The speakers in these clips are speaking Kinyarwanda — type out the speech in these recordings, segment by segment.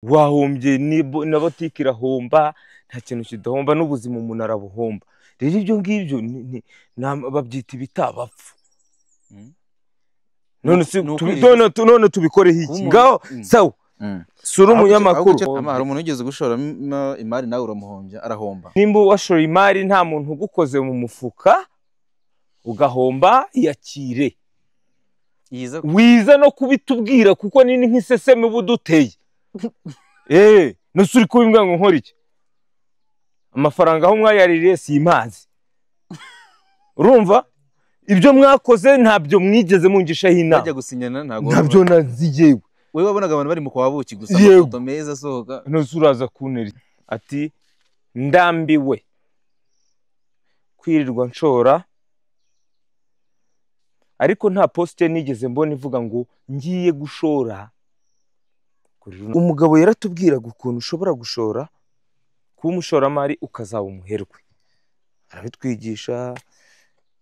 Wahombye na botike irahomba, nta kintu kidahomba, n'ubuzima umuntu arabuhomba. Rero ibyo ngibyo babyita ibitabapfu. None none tubikoreho iki? Ngaho sawa, sura umunyamakuru. Hari umuntu wigeze gushora imari nawe uramuhombya, arahomba. Nimba washora imari nta muntu ugukoze mu mufuka ugahomba, iyakire. Wiza no kubitubwira kuko nini nk'iseseme ubuduteye. Nusuri kubimbwa ngo nkora iki? Amafaranga aho mwayaririye si imazi. Urumva? Ibyo mwakoze ntabyo mwigeze mungishaho inama. Bajya gusinyana ntago. Ntabyo naziyewe. Wewe wabonaga abantu bari mu kwabuki gusa amafoto meza asohoka. Nusuraza kuntera ati ndambiwe kwirirwa nshora, ariko nta poste nigeze mbona ivuga ngo ngiye gushora. Umugabo yaratubwiraga ukuntu ushobora gushora kuba umushoramari ukazaba umuherwe, arabitwigisha.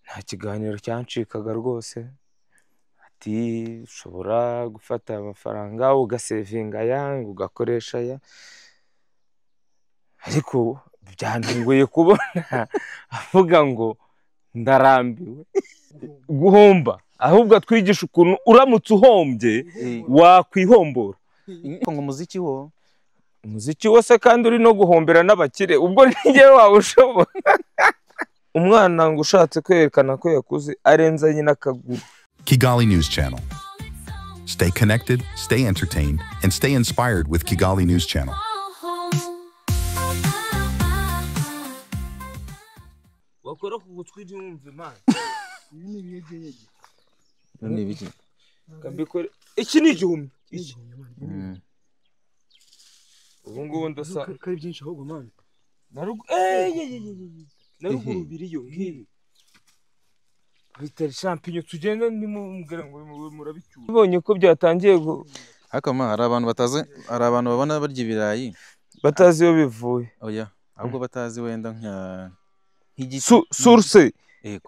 Nta kiganiro cyancikaga rwose. Ati ushobora gufata amafaranga ugasevinga aya ugakoresha aya, ariko byantunguye kubona avuga ngo ndarambiwe guhomba. Ahubwo atwigisha ukuntu uramutse uhombye wakwihombora. Ngo umuziki wo umuziki wose kandi uri no guhombera n'abakire, ubwo nige wawe ushobora. Umwana ngo ushatse kwerekana ko yakuze arenza nyina akaguru. Kigali News Channel. Stay connected, stay entertained, and stay inspired with Kigali News Channel. Wakora kugutwi byumve man. Ni ibiki? Kambikore iki ni igihumbi. Ubu ngubu ndasa kari byinshi ahubwo man. Naruguru biriyo ngibi. Bitari champignon tugenda nimubwira ngo murabicyura. Ubonye ko byatangiye ariko ma hari abantu batazi, hari abantu babona barya ibirayi batazi iyo bivuye. Oya, ahubwo batazi wenda nka nk'igiti source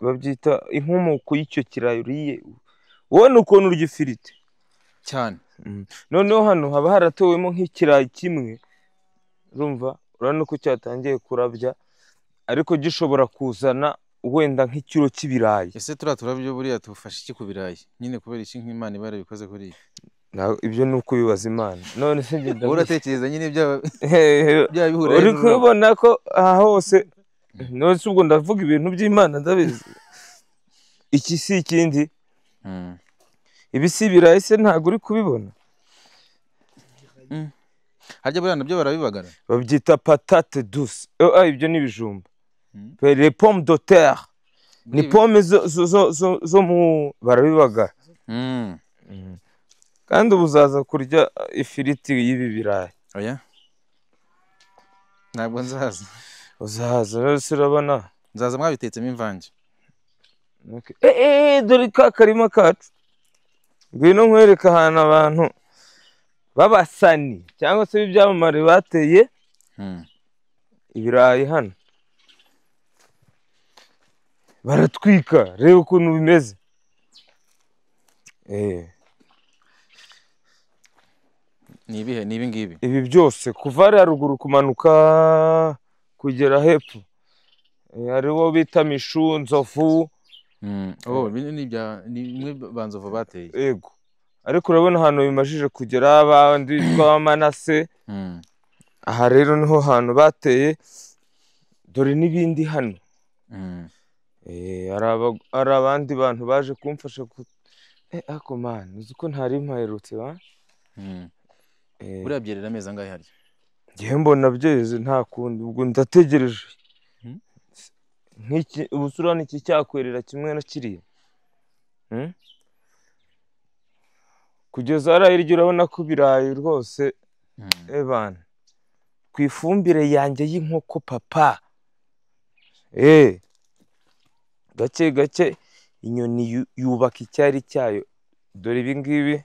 babyita inkomoko y'icyo kirayi uriye. Wowe ukuntu urya ifiriti cyane. Noneho hano haba haratewemo nk'ikirayi kimwe, urumva urabona ko cyatangiye kurabya, ariko gishobora kuzana wenda nk'ikiro cy'ibirayi. Ese turiya turabyo buriya tufasha iki ku birayi nyine? Kubera iki nk'Imana iba yarabikoze kuriya? Ibyo ni uko bibaza Imana. None se ngenda uratekereza nyine byaba bihura, uri kubibona ko aha hose. None se ubwo ndavuga ibintu by'Imana ndabizi. Iki si ikindi. Ibi si ibirayi se ntabwo uri kubibona? Harya buriya nabyo barabibagara, babyita patate douce. Ibyo ni ibijumba. Les pommes de terre ni pomme zo mu barabibagara. Kandi ubuzaza kurya ifiriti y'ibi birayi. Oya, ntabwo nzaza. Uzaza rero urabona nzaza mwabitetsemo imvange. Dore ka karima kacu. Ngwino nkwereka ahantu abantu babasani cyangwa se ibyamamare bateye ibirayi hano. Baratwika, reba ukuntu bimeze. Ni ibihe? Ni ibi ngibi? Ibi byose kuva hariya ruguru kumanuka kugera hepfo. Hariho bita mishu, nzovu. Ni bimwe ba nzovu bateye. Yego. Ariko urabona ahantu bimajije kugera abandi bitwa Manase. Aha rero niho hantu bateye, dore n'ibindi hano. Hari abandi bantu baje kumfasha ako man, uzi ko ntari mpaherutse ba? Buriya byerera amezi angahe harya? Ngewe mbona byeze nta kundi, ubwo ndategereje. Nk'iki ubusura n'iki cyakwerera kimwe na kiriya. Kugeza hariya hirya urabona ko ibirayi rwose ebana. Ku ifumbire yanjye y'inkoko papa. Gake gake inyoni yubaka icyari cyayo. Dore ibi ngibi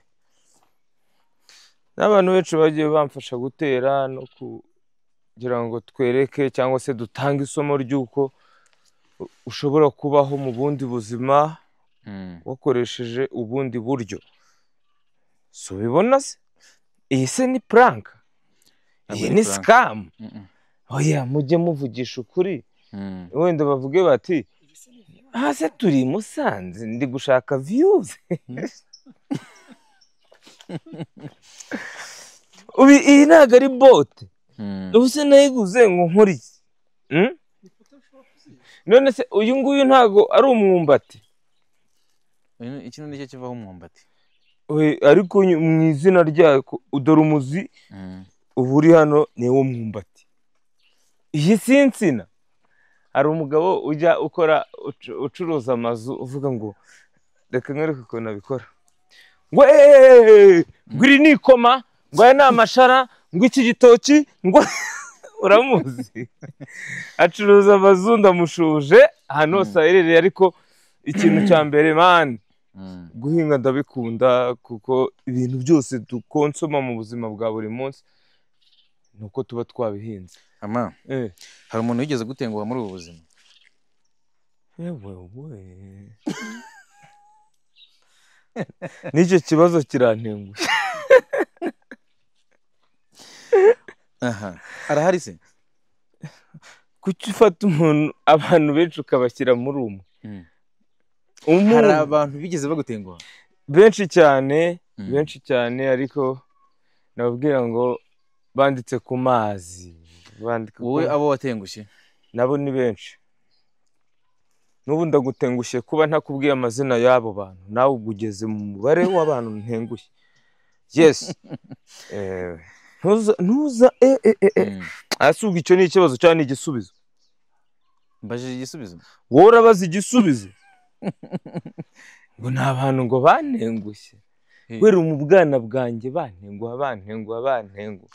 n'abantu benshi bagiye bamfasha gutera no kugira ngo twereke cyangwa se dutange isomo ry'uko ushobora kubaho mu bundi buzima wakoresheje ubundi buryo. So ubibona se? Iyi se ni prank. Iyi ni scam. Oya, mujye muvugisha ukuri. Wenda bavuge bati hase turi Musanze ndi gushaka views. Ubi iyi ntago ari bote. Ubuse nayiguze ngo nkore iki? None se uyu nguyu ntago ari umwumbati? Iki nicyo kivaho umwumbati. Ariko mu izina ryako dore umuzi ubu uri hano ni wo mwumbati. Iyi si insina. Hari umugabo ujya ukora ucuruza amazu uvuga ngo reka nkwereke ukuntu abikora. Ngo ngo iri ni ikoma, ngo aya ni amashara, ngo iki gitoki, ngo uramuzi. Acuruza amazu ndamushuje ahantu hose aherereye, ariko ikintu cya mbere man guhinga ndabikunda, kuko ibintu byose dukonsoma mu buzima bwa buri munsi nuko tuba twabihinze. Ama hari umuntu wigeze gutenguha muri ubu buzima? Yewe nicyo kibazo kirantengushye. Aha arahari se? Kuki ufata umuntu abantu benshi ukabashyira muri umwe? Hari abantu bigeze bagutenguha? Benshi cyane, benshi cyane, ariko nababwira ngo banditse ku mazi. Wowe abo watengushye nabo ni benshi. N'ubu ndagutengushye kuba ntakubwiye amazina y'abo bantu, nawe ugeze mu mubare w'abantu ntengushye. Yes. Ntuza asubwa icyo ni ikibazo cyane igisubizo. Mbajije igisubizo. Wowe urabaza igisubizo. Ngo ni abantu ngo bantengushye. Wera mu bwana bwanjye bantenguha bantenguha bantenguha.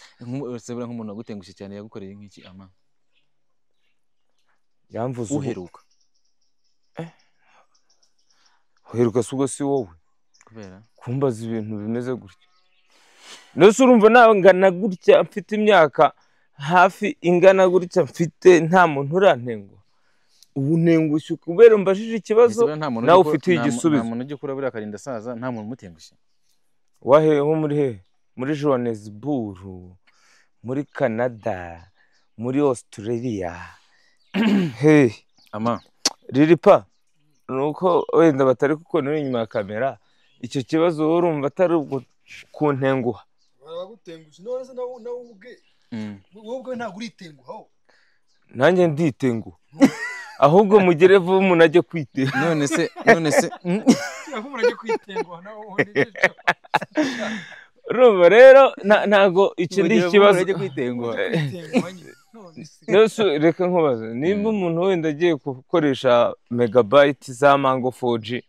Sebura nk'umuntu wagutengushye cyane yagukoreye nk'iki ama? Yamvuze uheruka. Uheruka sugo si wowe. Kubera kumbaza ibintu bimeze gutya. Nose urumva nangana gutya mfite imyaka hafi ingana gutya mfite nta muntu urantenguha. Ubu ntengushye kubera mbajije ikibazo nawe ufite igisubizo. Nta muntu ujya ukura buriya akarinda asaza nta muntu umutengushye. Wahe nko muri he? Muri Johannesburg, muri Canada, muri Australia. Hey, ama Lilipa nuko wenda batari kuko nuri inyuma ya kamera icyo kibazo urumva atari kuntenguha. Baragutengushye none se nawe ubwe wowe ubwe ntabwo uritenguha. Nanjye nditenguha. Ahubwo mugere vuba umuntu ajye kwitenguha. None se umuntu ajye kwitenguha nawe. Urumva rero ntago iki ndi ikibazo ajye kwitenguha. Nose reka nkubaze nimba umuntu wenda agiye gukoresha megabyte za Mango 4G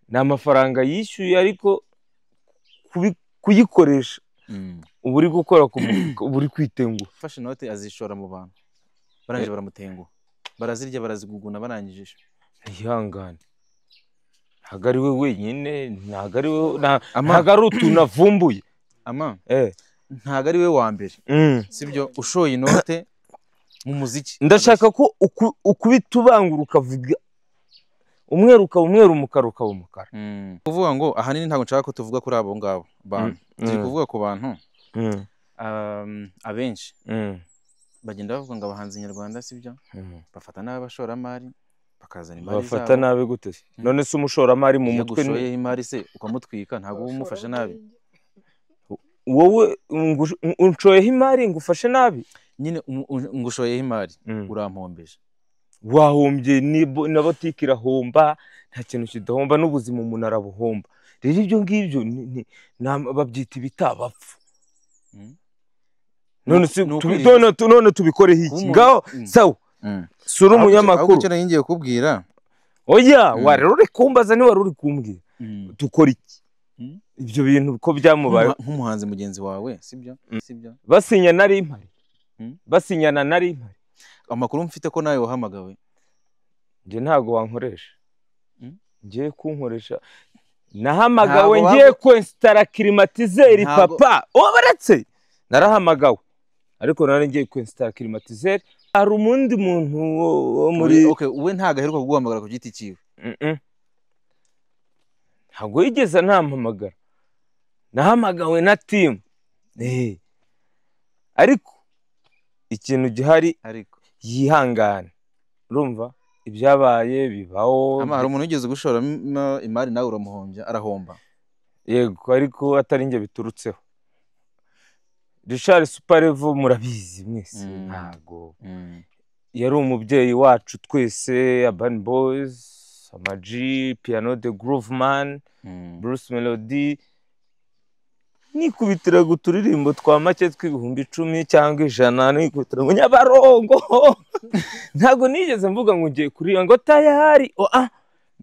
ni amafaranga yishyuye, ariko kuyikoresha ubu uri gukora ubu uri kwitenguha. Fashe inote azishora mu bantu barangije baramutenguha, barazirya baraziguguna barangije. Ihangane, ntago ari we wenyine, ntago ari we, ntago ari utuntu avumbuye. Ama ntago ari we wa mbere, sibyo? Ushoye inote mu muziki. Ndashaka ko ukubita ubangura ukavuga umweru ukaba umweru, umukara ukaba umukara. Kuvuga ngo ahanini ntago nshaka ko tuvuga kuri abo ngabo bantu, turi kuvuga ku bantu abenshi bagenda bavuga ngo abahanzi nyarwanda, sibyo? Bafata nabi abashoramari bakazana imari zabo. Bafata nabi gute se? None se umushoramari mu mutwe ni imari se ukamutwika ntago umufashe nabi? Wowe unshoyeho imari ngufashe nabi? Nyine ngushoyeho imari urampombeje. Wahombye na botike irahomba, nta kintu kidahomba, n'ubuzima umuntu arabuhomba. Rero ibyo ngibyo babyita ibitabapfu. None tubikoreho iki? Ngaho sawa, sura umunyamakuru. Ahubwo icyo ngiye kukubwira. Oya, wari uri kumbaza ni wari uri kumbwira. Dukora iki? Ibyo bintu ko byamubaye nk'umuhanzi mugenzi wawe, sibyo? Sibyo. Basinya nari impari. Basinyana nari impari. Amakuru mfite ko nawe wahamagawe. Nje ntago wankoresha. Ngiye kunkoresha. Nahamagawe ngiye kwinstara climatiseur papa. Obaretse. Narahamagawe. Ariko nari ngiye kwinstara climatiseur. Hari umundi muntu wo muri okay, we ntago aheruka kuguhamagara ku giti cyiwe. Ntago yigeze ntampamagara. Nahamagawe na team. Ariko ikintu gihari ariko yihangane. Urumva ibyabaye bibaho. Ama hari umuntu wigeze gushora imari nawe uramuhombya arahomba. Yego ariko atari nge biturutseho. Richard Superevo murabizi mwese ntago yari umubyeyi wacu twese, Urban Boys, Ama-G, Piano the Groove Man, Bruce Melody. Nikubitira guturirimbo twa make tw'10,000 cyangwa 100 nikubitira ngo Nyabarongo. Ntago nigeze mvuga ngo ngiye kuri ngo tayari.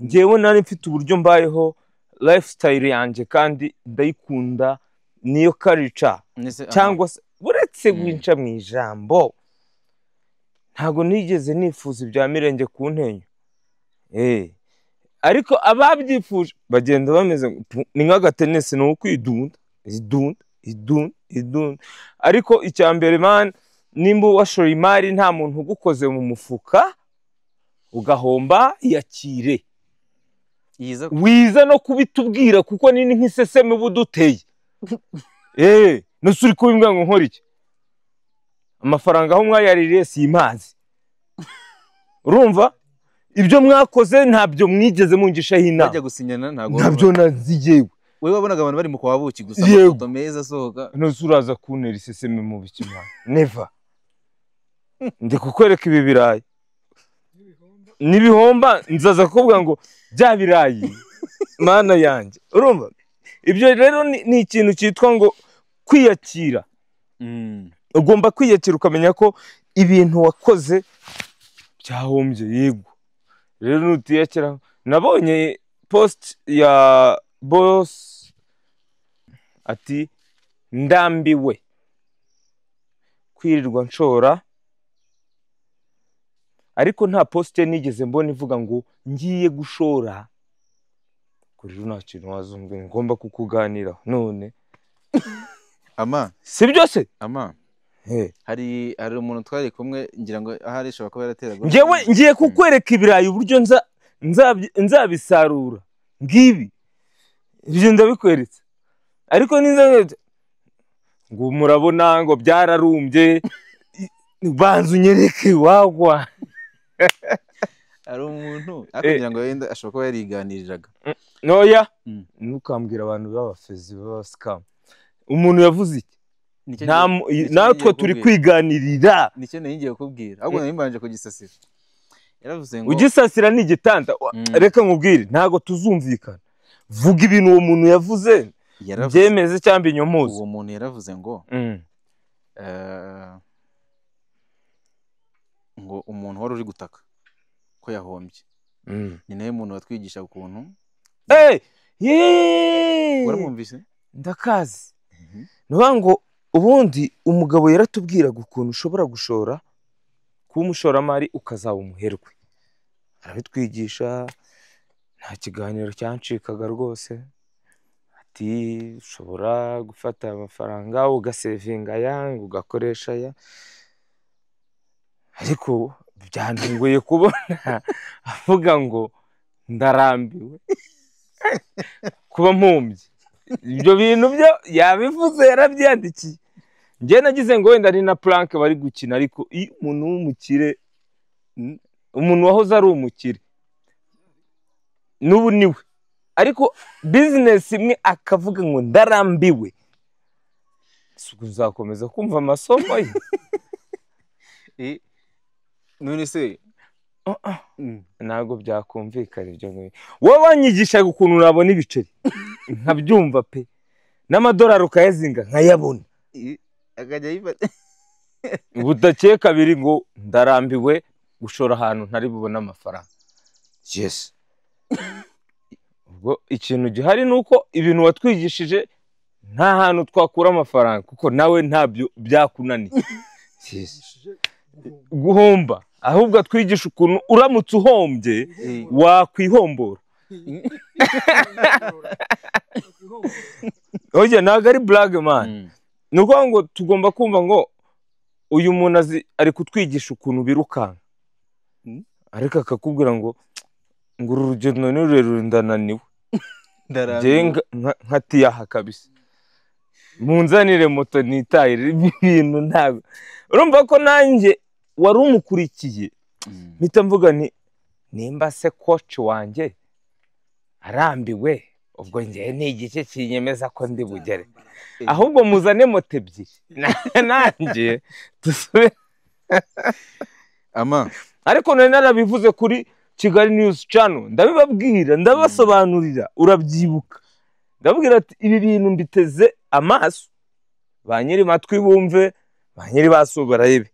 Ngewe nari mfite uburyo mbayeho lifestyle yanjye kandi ndayikunda, niyo culture cyangwa se uretse gwinca mu ijambo. Ntago nigeze nifuza ibya Mirenge ku ntenyo. Ariko ababyifuje bagenda bameze ni nk'agatenesi, ni ukwidunda idunda idunda idunda. Ariko icya mbere man, nimba washoye imari nta muntu ugukoze mu mufuka ugahomba, yakire wiza no kubitubwira kuko nini nk'iseseme buduteye. Nusuri kubimbwa ngo nkora iki? Amafaranga aho mwayaririye si imazi. Urumva ibyo mwakoze ntabyo mwigeze mungishaho inama. Bajya gusinyana ntago ntabyo naziyewe. Wewe wabonaga abantu bari mu kwa buki gusa amafoto meza asohoka. Nusuraza kuntera iseseme mu bikima. Never. Ndi kukwereka ibi birayi nibihomba nzaza kuvuga ngo bya birayi mana yanjye. Urumva ibyo rero ni ikintu cyitwa ngo kwiyakira. Ugomba kwiyakira ukamenya ko ibintu wakoze byahombye. Yego rero nutiyakira. Nabonye post ya boss ati ndambiwe kwirirwa nshora, ariko nta post nigeze mbona ivuga ngo ngiye gushora. Kuri rero nta kintu wazumva ngomba kukuganiraho none. Ama si byose ama hari umuntu twari kumwe ngira ngo ahari ishobora kuba yarateraga. Ngewe ngiye kukwereka ibirayi uburyo nzabisarura ngibi ibyo ndabikweretse. Ariko niza ngo murabona ngo byararumbye, banza unyereke wagwa. Ari umuntu ariko ngira ngo yenda ashobora kuba yariganiriraga. Noya ntukambwira abantu b'abafezi b'aba scam. Umuntu yavuze iki? Natwe turi kwiganirira. Nicyo ngiye kukubwira ahubwo nari mbanje kugisasira. Yaravuze ngo ugisasira ni igitanda. Reka nkubwire ntago tuzumvikana. Vuga ibintu uwo muntu yavuze byemeze cyangwa inyomoze. Uwo muntu yaravuze ngo ngo umuntu wari uri gutaka ko yahombye ni nawe muntu watwigisha ukuntu. Waramwumvise? Ndakazi. Nuvuga ngo ubundi umugabo yaratubwiraga ukuntu ushobora gushora kuba umushoramari ukazaba umuherwe. Arabitwigisha, nta kiganiro cyancikaga rwose. Ati ushobora gufata amafaranga ugasevinga aya ugakoresha aya. Ariko byantunguye kubona avuga ngo ndarambiwe kuba mpumbye. Ibyo bintu byo yabivuze yarabyandikiye. Njye nagize ngo wenda ari na prank bari gukina, ariko iyo umuntu w'umukire, umuntu wahoze ari umukire n'ubu niwe, ariko business imwe akavuga ngo ndarambiwe, nzakomeza kumva amasomo ye. None se ntabwo byakumvikana ibyo ngibyo. Wowe wanyigishaga ukuntu nabona ibiceri nkabyumva pe, n'amadolari ukayazinga nkayabona. Budakeye kabiri ngo ndarambiwe gushora ahantu ntari bubone amafaranga. Yes. Ubwo ikintu gihari nuko ibintu watwigishije nta hantu twakura amafaranga kuko nawe ntabyo byakunaniye. Yes. Guhomba. Ahubwo atwigisha ukuntu uramutse uhombye wakwihombora. Oye ntabwo ari blague man. Ni ukuvuga ngo tugomba kumva ngo uyu muntu ari kutwigisha ukuntu birukanka, ariko akakubwira ngo uru rugendo ni rurerure ndananiwe, nkatiyaha kabisa. Munzanire moto nitahire ibintu ntabwo. Urumva ko nanjye wari umukurikiye mpita mvuga ni nimba se coach wanjye arambiwe ubwo njye ni igice kinyemeza ko ndi bugere, ahubwo muzane moto ebyiri nanjye dusubire. Ama ariko nari narabivuze kuri Kigali News Channel, ndabibabwira, ndabasobanurira, urabyibuka. Ndababwira ati ibi bintu mbiteze amaso, ba nyiri matwi bumve, ba nyiri baso barebe,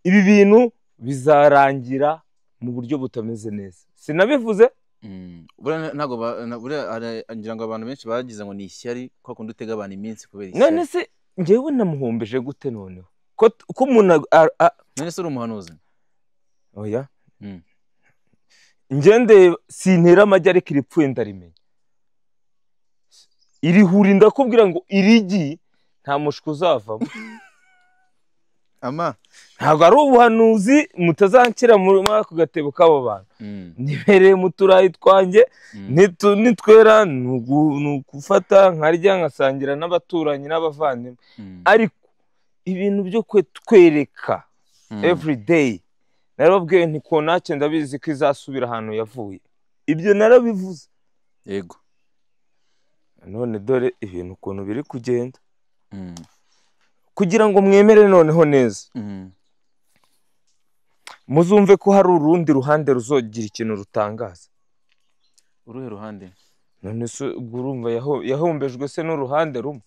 ibi bintu bizarangira mu buryo butameze neza. Sinabivuze? Buriya ntabwo buriya ngira ngo abantu benshi bagize ngo ni ishyari kwa kundi utega abantu iminsi kubera ishyari. None se njyewe namuhombeje gute noneho? Ko umuntu none se uri umuhanuzi? Oya. Ngende sintera amajya ariko iripfuye ndarimenya. Irihuri ndakubwira ngo irigi nta mushwi uzavamo. Ama ntabwo ari ubuhanuzi mutazanshyira muri ako gatebo k'abo bantu. Nibereye mu turayi twanjye, nitwera ni ugufata nkarya nkasangira n'abaturanyi n'abavandimwe. Ariko ibintu byo kutwereka every day, narababwiye nti konake ndabizi ko izasubira ahantu yavuye. Ibyo narabivuze. Yego. None dore ibintu ukuntu biri kugenda. Kugira ngo mwemere noneho neza, muzumve ko hari urundi ruhande ruzogira ikintu rutangaza. Uruhe ruhande? None se urumva yahombejwe se n'uruhande rumwe?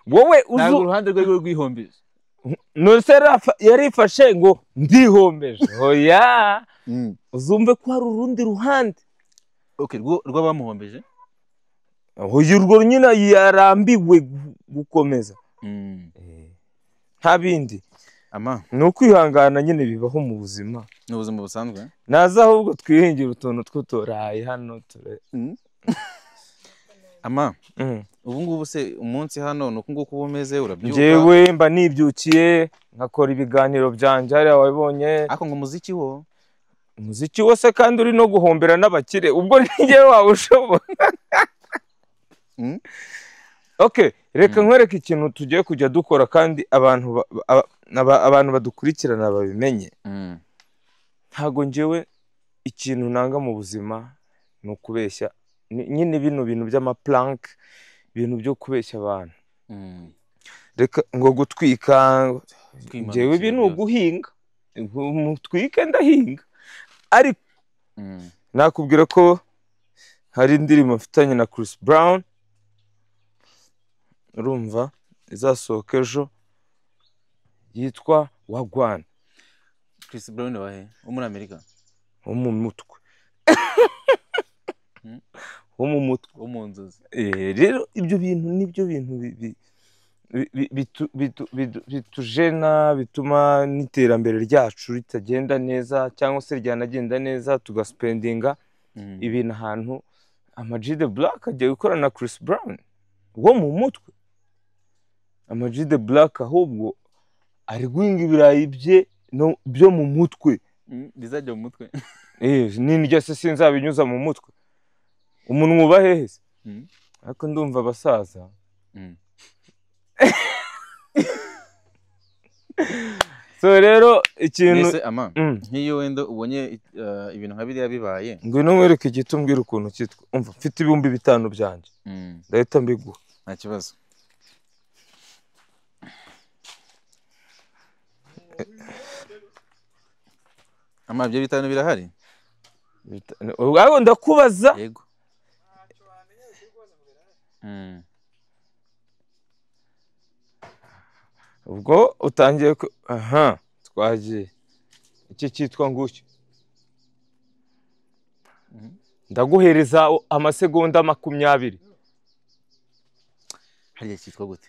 Wowe ntabwo uruhande rwe rwihombeje. None se yarifashe ngo ndihombeje? Oya, uzumve ko hari urundi ruhande. Okay, rw'abamuhombeje? Oya, urwo nyine yarambiwe gukomeza. Nta bindi. Ama ni ukwihangana nyine bibaho mu buzima. Ni ubuzima busanzwe. Naza ahubwo twihingira utuntu tw'uturayi hano ture. Ama ubu ngubu se umunsi hano nuko nguko uba umeze urabyuka? Njyewe mba nibyukiye nkakora ibiganiro byanjye hariya wabibonye. Ariko ngo umuziki wo? Umuziki wose kandi uri no guhombera n'abakire, ubwo njyewe wawushobora. Okay, reka nkwereke ikintu tugiye kujya dukora kandi abantu abantu badukurikirana babimenye. Ntago njyewe ikintu nanga mu buzima ni ukubeshya. Nyine bino bintu by'amaplank, ibintu byo kubeshya abantu. Reka ngo gutwika, njyewe ibi ni uguhinga. Mutwike ndahinga. Ariko nakubwira ko hari indirimbo mfitanye na Chris Brown, urumva izasohoka ejo, yitwa Wagwan. Chris Brown wahe? Wo muri Amerika? Wo mu mutwe. Wo mu mutwe, wo mu nzozi. Rero ibyo bintu nibyo bintu bitujena, bituma n'iterambere ryacu ritagenda neza cyangwa se ryanagenda neza tugaspendinga ibintu ahantu. Ama-G The Black agiye gukorana na Chris Brown wo mu mutwe. Ama-G The Black ahubwo ari guhinga ibirayi bye byo mu mutwe. Bizajya mu mutwe. N'indyo se sinzabinyuza mu mutwe. Umuntu uba hehe se? Ariko ndumva abasaza. So rero ikintu mbese ama nk'iyo wenda ubonye ibintu nka biriya bibaye, ngwino nkwereke igiti umbwire ukuntu cyitwa. Umva mfite 5000 byanjye, ndahita mbiguha nta kibazo. Ama ibyo 5 birahari? Ubwo ndakubaza. Yego. Ubwo utangiye aha twagiye. Iki cyitwa ngucyo. Ndaguhereza amasegonda 20. Hariya cyitwa gute?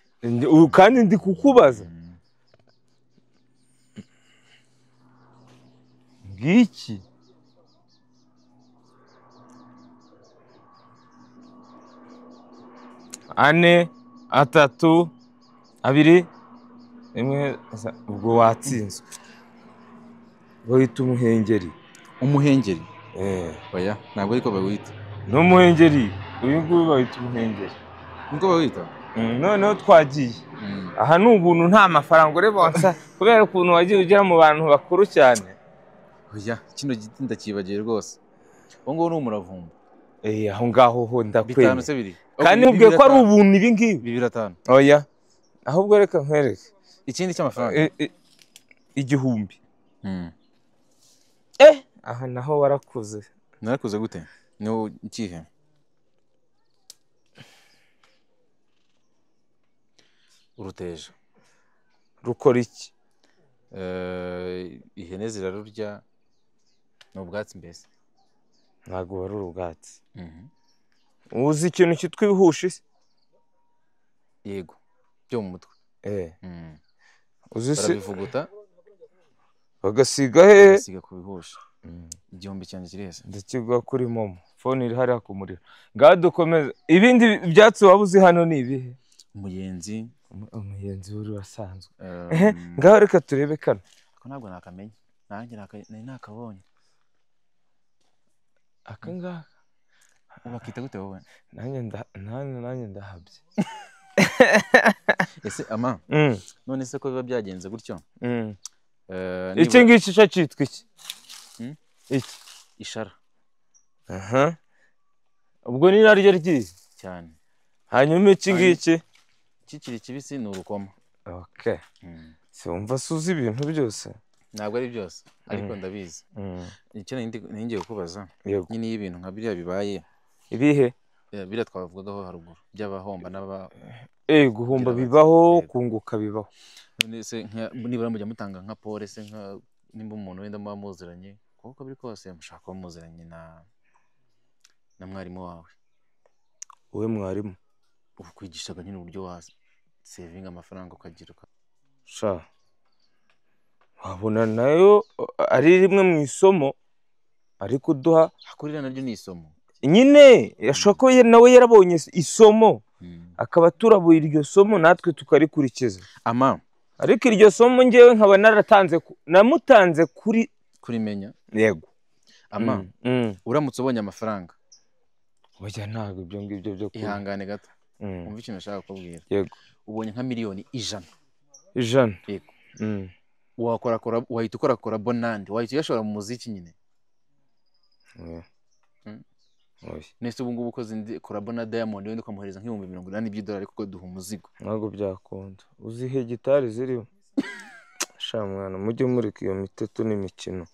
Kandi ndi kukubaza. Ngiki. Ane, atatu, abiri, rimwe. Ubwo watsinzwe. Bawita umuhengeri. Umuhengeri? Oya, ntabwo ariko bawita. Ni umuhengeri. Uyu nguyu bawita umuhengeri. Niko bawita? Noneho twagiye aha ni ubuntu nta mafaranga urebonsa kubera ukuntu wagiye ugera mu bantu bakuru cyane. Oya kino giti ndakibagiye rwose. Uwo nguwo ni umuravumba. Aho ngaho ho ndakwemeye. 5 se 2. Kandi ubwiye ko ari ubuntu ibi ngibi. 2.5. Oya ahubwo reka nkwereke ikindi cy'amafaranga 1000. Aha naho warakuze. Narakuze gute? No ikihe? Uruteja. Rukora iki? Ihene zirarurya, ni ubwatsi mbese. Ntabwo wari ubwatsi. Uzi ikintu cyitwa ibihushi se? Yego, byo mu mutwe. Uzi se barabivuguta bagasiga he? Bagasiga ku bihushi. 1000 cyanjye kirese. Ndakigwa kuri momo. Phone iri hariya ku muriro. Ngaho dukomeze. Ibindi byatsi waba uzi hano ni ibihe? Umuyenzi. Umuyenzi uri wasanzwe. Ngaho reka turebe kano. Ako ntabwo nakamenya. Nanjye nari nakabonye. Aka ngaka. Ubakita gute wowe? Nanjye ndahabye. Ese ama? None se ko biba byagenze gutyo? Iki ngiki cyo cyitwa iki? Iki ishara. Aha. Ubwo ni naryo ryiza cyane. Hanyuma iki ngiki kikiri kibisi ni urukoma. Okay. Se umva suzi ibintu byose? Ntabwo ari byose ariko ndabizi. Icyo ngiye kukubaza nyine iyo ibintu nka biriya bibaye. Ibihe? Biriya twavugagaho haruguru by'abahomba n'aba guhomba bibaho, kunguka bibaho. None se nibura mujya mutanga nka pole se nka nimba umuntu wenda muba muziranye kuko biri kose mushaka kuba muziranye na mwarimu wawe. Wowe mwarimu ukwigishaga nyine uburyo wa savinga amafaranga ukagira. Sha wabona nayo ari rimwe mu isomo ariko duha hakurira naryo ni isomo nyine yashoko nawe yarabonye isomo akaba turabuye iryo somo natwe tukarikurikiza. Ama ariko iryo somo ngewe nkaba naratanze namutanze kuri kurimenya. Yego. Ama uramutse ubonye amafaranga. Oya ntabwo ibyo ngibyo byo ihangane gato. Umva ikintu nashaka kukubwira. Yego. Ubonye nka miliyoni 100. 100. Yego. Wakora wahita ukora collabo nande wahita uyashora mu muziki nyine. Oya. Nese ubu ngubu ukoze indi collabo na Diamond wenda ukamuhereza nk'ibihumbi 80 by'idolari kuko duha umuzigo. Ntabwo byakunda. Uzihe gitari ziriho? Sha mwana mujye mureka iyo miteto n'imikino.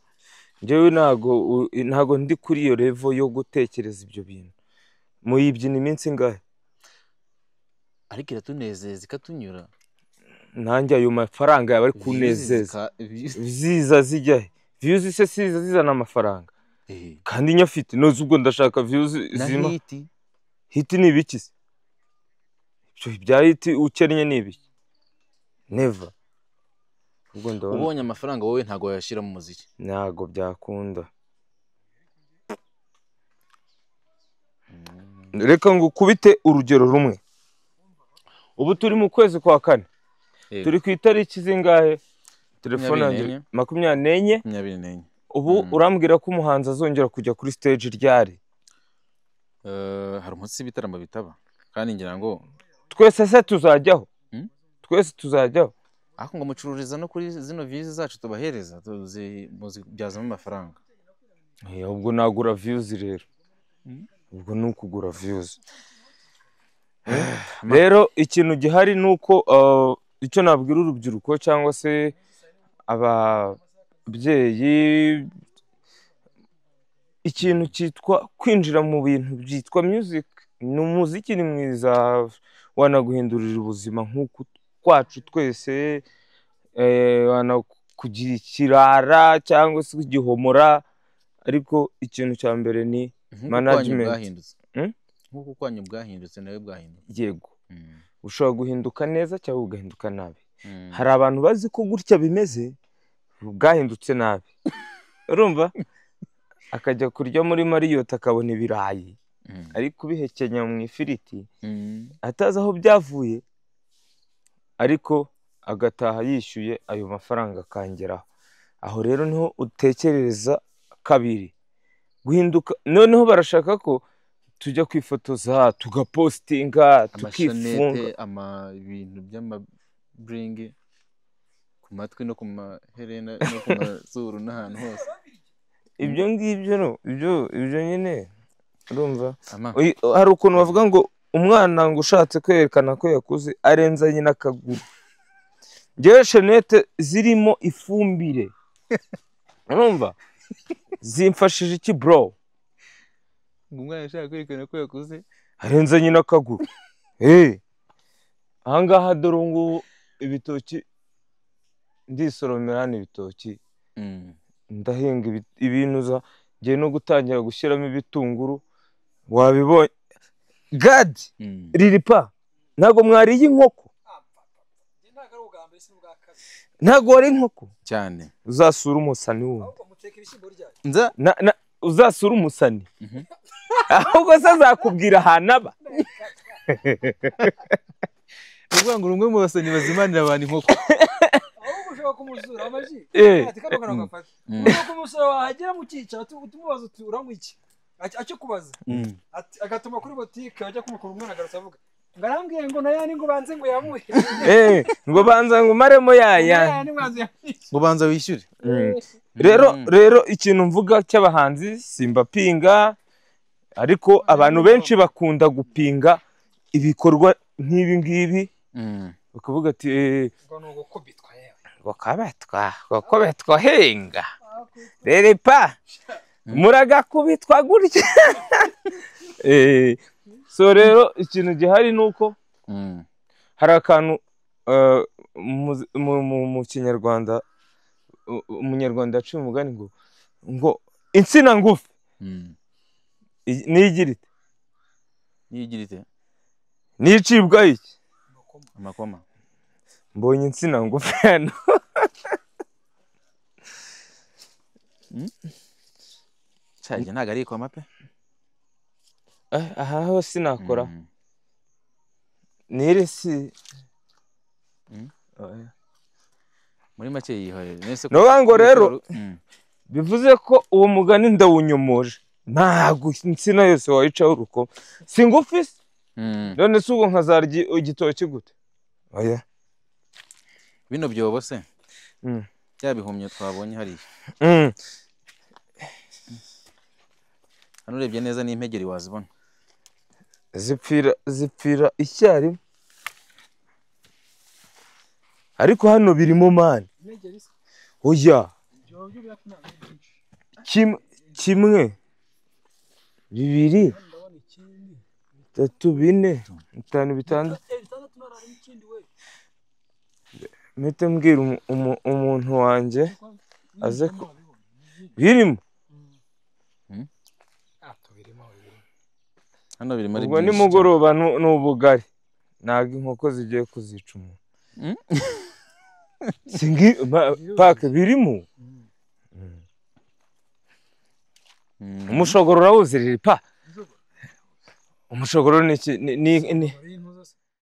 Njyewe ntago ndi kuri iyo level yo gutekereza ibyo bintu. Muyibyina iminsi ingahe? Ariko iratunezeza ikatunyura. Nanjye ayo mafaranga yaba ari kunezeza. Ziza zijya he? Views se siza zizana amafaranga. Kandi nyafite noze ubwo ndashaka views zima. Hiti ni ibiki se? Ibyo bya hiti ukennye ni ibiki? Never. Ubwo ndabona ubonye amafaranga wowe ntago wayashira mu muziki. Ntago byakunda. Reka ngukubite urugero rumwe. Ubu turi mu kwezi kwa kane. Turi ku itariki zingahe? Telefone yanjye 24. 24. Ubu urambwira ko umuhanzi azongera kujya kuri stage ryari? Hari umunsi ibitaramo bitaba kandi ngira ngo twese se tuzajyaho. Twese tuzajyaho. Ariko ngo mucururiza no kuri zino views zacu tubahereza tuzibyazamo amafaranga. Ubwo nagura views rero. Ubwo ni ukugura views. Rero ikintu gihari nuko icyo nabwira urubyiruko cyangwa se ababyeyi, ikintu cyitwa kwinjira mu bintu byitwa music, ni umuziki ni mwiza wanaguhindurira ubuzima nk'uku kwacu twese, wanakugira ikirara cyangwa se igihomora, ariko ikintu cya mbere ni management. Nk'uko kwanyu bwahindutse nawe bwahindutse. Yego. Ushobora guhinduka neza cyangwa ugahinduka nabi. Hari abantu bazi ko gutya bimeze bwahindutse nabi. Urumva? Akajya kurya muri Marriott akabona ibirayi ari kubihekenya mu ifiriti atazi aho byavuye, ariko agataha yishyuye ayo mafaranga akangeraho. Aho rero niho utekerereza kabiri guhinduka. Noneho barashaka ko tujya kwifotoza tugapostinga tukifunga ama ibintu by'amabringi ku matwi no ku maherena no ku mazuru n'ahantu hose. Ibyo ngibyo no ibyo nyine urumva hari ukuntu bavuga ngo umwana ngo ushatse kwerekana ko yakuze arenza nyina akaguru. Ngewe shenete zirimo ifumbire urumva zimfashije iki bro? Umwana ashaka kwerekana ko yakuze arenza nyina akaguru. Ahangaha dore ngubu ibitoki ndisoromera hano ibitoki, ndahinga ibinuza, ngiye no gutangira gushyiramo ibitunguru. Wabibonye gadi riripa, ntabwo mwariye inkoko, ntabwo wari inkoko cyane. Uzasura umusani wundi, uzasura umusani ahubwo se azakubwira ahantu aba. Uvuga ngo umwe mu basani bazimanira abantu inkoko. Ahubwo ushobora kumusura amaji ati kano kana gafata. Ushobora kumusura wahagera mu cyicaro tumubaza uti uranywa iki, acyo kubaza ati agatuma kuri botike ajya kumukura umwana agarutse avuga ngo arambwiye ngo nayani ngo banze ngo yamuhe. Ngo banza ngo maremo yaya ngo banza wishyure. Rero ikintu mvuga cy'abahanzi simbapinga, ariko abantu benshi bakunda gupinga ibikorwa nk'ibi ngibi, bakavuga ati ngo ni ugukubitwa yewe, ngo henga rere pa muragakubitwa gutya. So rero ikintu gihari nuko hari akantu mu Kinyarwanda, umunyarwanda yaciye umugani ngo insina ngufi niyigira ite, niyigira ite, nicibwa iki amakoma. Mbonye insina ngufi hano. Cyaje ntago ari ikoma pe. Aha ho sinakora nire si muri make yihorere. No ngo rero bivuze ko uwo mugani ndawunyomoje, ntago insina yose wayicaho urukoma, si ngufi se. None se ubwo nkazarya igitoki gute? Oya bino byobo se bya bihumyo twabonye hariya. Hano urebye neza n'impegeri wazibona zipfira icyarimwe, ariko hano birimo mani. Oya kimwe bibiri bitatu bine bitanu bitandatu. Mpite mbwira umuntu wanjye aze birimo. Hano birimo ari ubwo nimugoroba n'ubugari ntabwo inkoko zigiye kuzica umuntu. Singi pake birimo. Umushogoro urawuzirira pa. Umushogoro ni iki? Ni